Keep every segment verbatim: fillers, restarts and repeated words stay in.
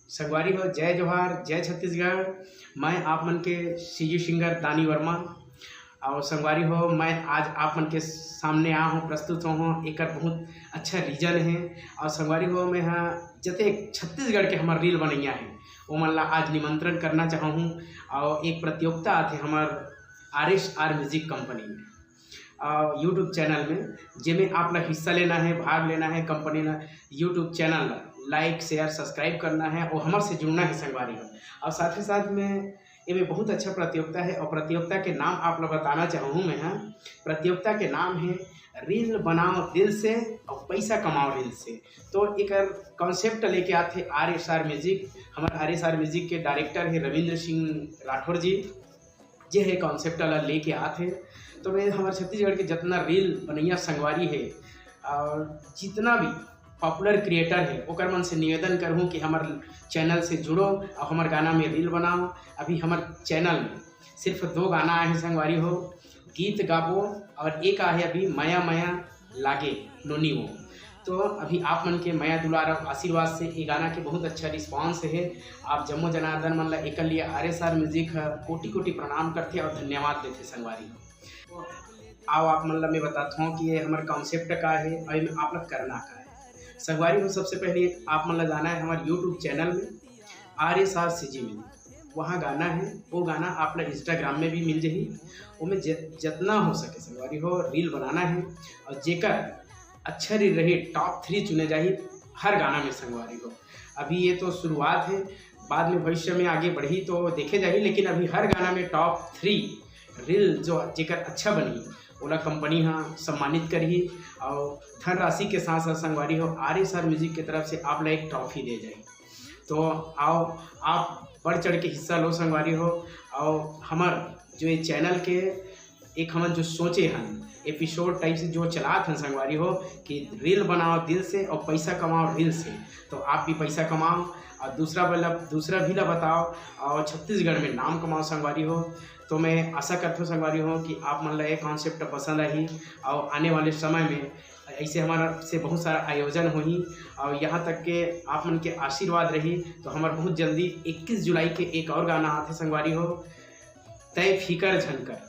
संगवारी हो, जय जोहार, जय छत्तीसगढ़। मैं आप मन के सीजी सिंगर दानी वर्मा। और संगवारी हो, मैं आज आप मन के सामने आ हूँ, प्रस्तुत हो हूँ, एकर बहुत अच्छा रीजन है। और संगवारी हो, मैं हाँ जते छत्तीसगढ़ के हमर रील बनैया है, वो मन ला आज निमंत्रण करना चाहूँ। और एक प्रतियोगिता आथे हमर R S R music company में, यूट्यूब चैनल में, जेमे आप ला हिस्सा लेना है, भाग लेना है, कंपनी ला, यूट्यूब चैनल ला लाइक, शेयर, सब्सक्राइब करना है और हमर से जुड़ना है संगवारी हो। और साथ ही साथ में एमे बहुत अच्छा प्रतियोगिता है और प्रतियोगिता के नाम आप ला बताना चाहूँ मैं हाँ। प्रतियोगिता के नाम है रील बनाओ दिल से और पैसा कमाओ रील से। तो एकर कॉन्सेप्ट लेके आथे आर एस आर म्यूजिक। हमर आर एस आर म्यूजिक के डायरेक्टर है रविंद्र सिंह राठौर जी, जे है कॉन्सेप्ट ला लेके आथे। तो मैं हमर छत्तीसगढ़ के जितना रील बनैया संगवारी है और जितना भी पॉपुलर क्रिएटर है, ओकर मन से निवेदन करहूँ कि हमर चैनल से जुड़ो और हमर गाना में रील बनाओ। अभी हमर चैनल में सिर्फ दो गाना आए हैं संगवारी हो, गीत गाबो और एक आहे अभी मया मया लागे नोनी वो। तो अभी आप मन के मया दुलार और आशीर्वाद से ये गाना के बहुत अच्छा रिस्पांस है। आप जम्मो जनार्दन मन ला एकर लिए आर एस आर म्यूजिक ह कोटि कोटि प्रणाम करथे और धन्यवाद देथे संगवारी। तो आओ आप मन ला मैं बताता हूँ कि ये हमर कॉन्सेप्ट का है और एमे आप ला करना का है। संगवारी हो, सबसे पहले आप मन ला जाना है हमर यूट्यूब चैनल में, आर एस आर सी जी में, वहाँ गाना है। वो गाना आप ला इंस्टाग्राम में भी मिल जाही। ओमे ज-, जितना हो सके संगवारी हो रील बनाना है और जेकर अच्छा रील रही टॉप थ्री चुने जाही हर गाना में संगवारी हो। अभी ये तो शुरुआत है, बाद में भविष्य में आगे बढ़ी तो देखे जाही, लेकिन अभी हर गाना में टॉप थ्री रील जो जेकर अच्छा बनी ओला कंपनी हा सम्मानित करही और धनराशि के साथ साथ संगवारी हो आर एस आर म्यूजिक के तरफ से आप ला एक ट्रॉफी दे जाही। तो आओ आप बढ़ चढ़ के हिस्सा लो संगवारी हो। और हमर जो ये चैनल के एक हमन जो सोचे हन एपिसोड टाइप से जो चलात हन संगवारी हो कि रील बनाओ दिल से और पैसा कमाओ रील से, तो आप भी पैसा कमाओ और दूसरा वाला दूसरा भी ला बताओ और छत्तीसगढ़ में नाम कमाओ संगवारी हो। तो मैं आशा करता हूँ संगवारी हो कि आप मन ला ये कॉन्सेप्ट पसंद आही और आने वाले समय में ऐसे हमारा से बहुत सारा आयोजन होही और यहाँ तक के आप मन के आशीर्वाद रही। तो हमार बहुत जल्दी इक्कीस जुलाई के एक और गाना आथे संगवारी हो, तय फिकर झन कर।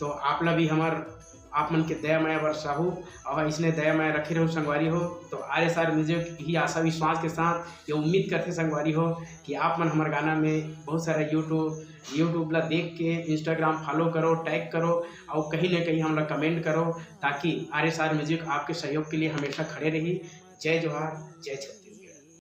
तो आप ला भी हमार आप मन के दया मया बरसाहू और इसने दया मया रखे रहू संगवारी हो। तो आर एस आर म्यूजिक ही आशा विश्वास के साथ ये उम्मीद करथे संगवारी हो कि आप मन हमार गाना में बहुत सारा यूट्यूब यूट्यूब ला देख के इंस्टाग्राम फॉलो करो, टैग करो और कहीं ना कहीं हमला कमेंट करो, ताकि आर एस आर म्यूजिक आपके सहयोग के लिए हमेशा खड़े रही। जय जोहार, जय छत्तीसगढ़।